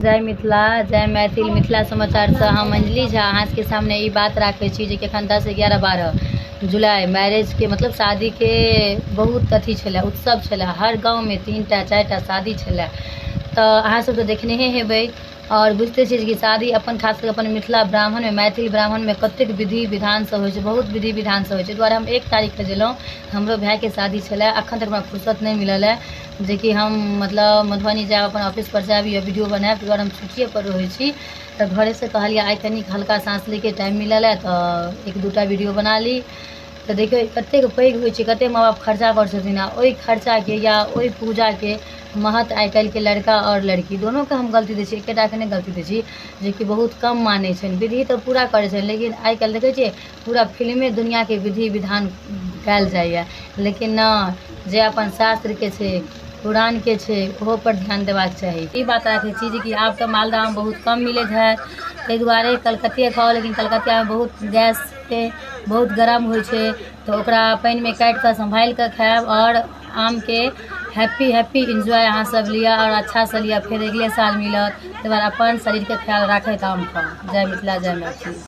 जय मिथिला, जय मैथिल। मिथिला समाचारसँ हम अंजलि झा अहाँ सबके सामने ई बात राखै छी जेकि एखन 10, 11, 12 जुलाई मैरेजके मतलब शादीके बहुत अथी छलै, उत्सव छलै। हर गाँवमे 3टा 4टा शादी छलै। तऽ अहाँ सब तऽ देखनेहे हेबै आओर बुझिते छियै कि शादी अपन खास कऽ अपन मिथिला ब्राह्मणमे, मैथिल ब्राह्मणमे कतेक विधि विधान सब होइ छै, बहुत विधि विधान सब होइ छै। एहि दुआरे हम 1 तारीखके गेलहुँ, हमरो भायके शादी छलै। एखन तक हमरा फुर्सत नहि मिलल हँ जेकि हम मतलब मधुबनी जायब, अपन ऑफिसपर जायब या वीडियो बनायब। ताहि दुआरे हम छुट्टिएपर रहै छी, तऽ घरेसँ कहलियै आइ कनिक हल्का साँस लैके टाइम मिलल हँ तऽ 1-2 टा वीडियो बना ली। तऽ देखियौ कतेक पैघ होइ छै, कतेक माँ बाप खर्चा करै छथिन आ ओहि खर्चाके या ओहि पूजाके महत्व आइ काल्हिके लड़का आओर लड़की दोनोके हम गलती दै छी, एकेटाके नहि गलती दै छी, जेकि बहुत कम मानै छनि। विधि तऽ पूरा करै छनि, लेकिन आइ काल्हि देखै छियै पूरा फिल्मे दुनिआँके विधि विधान कयल जाइए, लेकिन नहि जे अपन शास्त्रके छै, पुराणके छै, ओहोपर ध्यान देबाक चाही। ई बात राखै छी जेकि आब तऽ मालदह आम बहुत कम मिलैत हइ, ताहि दुआरे कलकतिए खाउ, लेकिन कलकतियामे बहुत गैसके बहुत गरम होइ छै, तऽ ओकरा पानिमे काटि कऽ सम्भालि कऽ खायब। आओर आमके हैप्पी हैप्पी एन्जॉय अहाँ सब लिअ आओर अच्छासँ लिअ, फेर अगिले साल मिलत। ताहि दुआरे अपन शरीरके ख्याल राखैत आम खाउ। जय मिथिला, जय मैथिली।